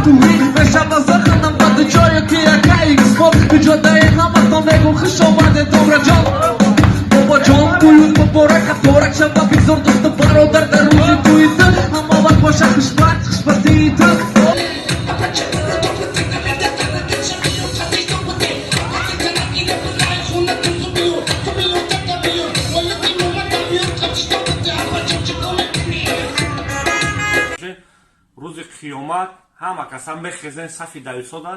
Туи мешава заханам ба ҷое ки яка иксбор иҷодаи ҳаматон мегум хуш омадед добраҷон бобоҷон туют муборак торак шава бигзор дӯсту бародар дар рӯзи туи ту ҳама вақт боша хушбахт хушбахтии ту. Рӯзи қиёмат ҳама каса мехезен сафи дависода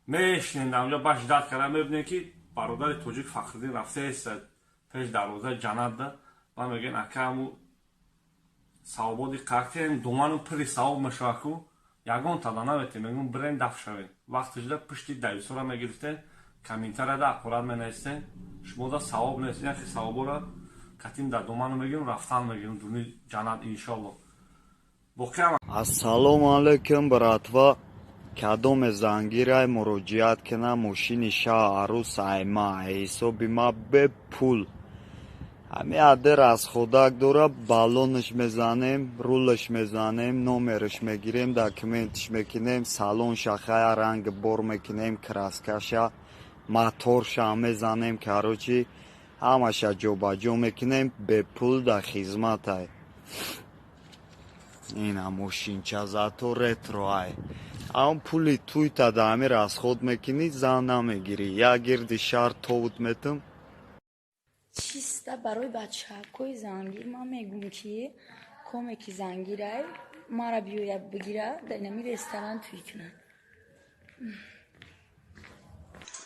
мешинен дар онҷо баш дад карда мебинем ки бародари тоҷик Фахриддин рафтаест пеш дарвозаи ҷаннатда ва мегӯен ака ҳаму савободи қартием доману пири савоб мешава ку ягон тада наметем мегӯм бирен даф шавем вақте шуда пушти дависора мегирифтен комментарияда аққурат менавистен шумода савоб нест яхе савобора катим дар доману мегирем рафтан мегирем дуни ҷаннат иншоалло. Ассалому алайкум, братва. Кадоме зангирай муроҷиат кина мошини шаҳ арӯс айма ҳисоби ма бепул. Ҳами аде расходак дора, баллонаш мезанем, рулаш мезанем, номераш мегирем, документаш мекунем, салонша хая ранг бор мекунем, краскаша, моторша мезанем, короче, ҳамаша ҷобаҷо мекунем, бепул дар хизматай. Ина мошинча зато ретро ай. Ам пули туйта да ҳами расход мекунӣ, зан намегирӣ. Як гирди шаҳр товут метум. Чиста барои бачаҳакҳои зангир ман мегӯм ки коме ки зангирай мара биёя бигира дар инами ресторан туй кунад.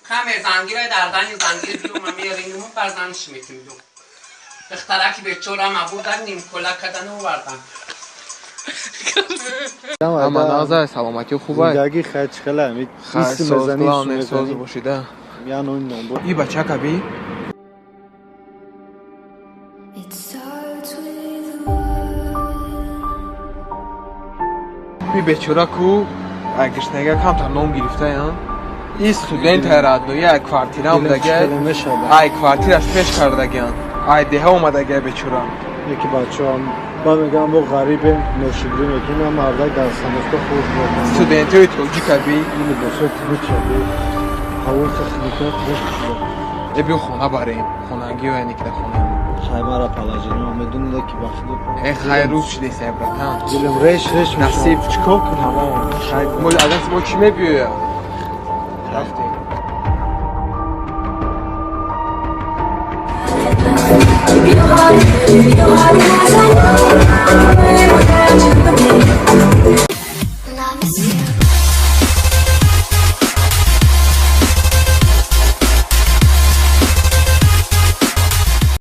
Каме зангирай дар дани зангир биё ма мерингму фарзандш метим ду. Духтараки бечора ма бурдан нимкола кадану овардан. Ама назар саломатӣ хубай. Зиндагӣ хай чихела ами Хай соз главное соз бошида. Яно номбо. И бачака би. Би бечора ку ай гишнега камтар ном гирифтаян. И студент ҳайратно, як квартира омадага. Ай квартираш пеш кардагиян. Ай деҳа омадага бечора. Яки бачаам ба мегам бо ғарибем ношукрӣ мекунем мардак дар самоста худ Студентои тоҷика би. Ин либосҳои тинуча би. Ҳавои хахникар тинуч шуда. Э биё хона барем. Хонагиё яъне ки дар хона. Хай мара положение медонida ки ба худ. Э хай рӯз шудеса братан. Дилам реш реш насиб чикор кунам? Хай мо аз мо чӣ мебиёя? Рафтем. Love is you.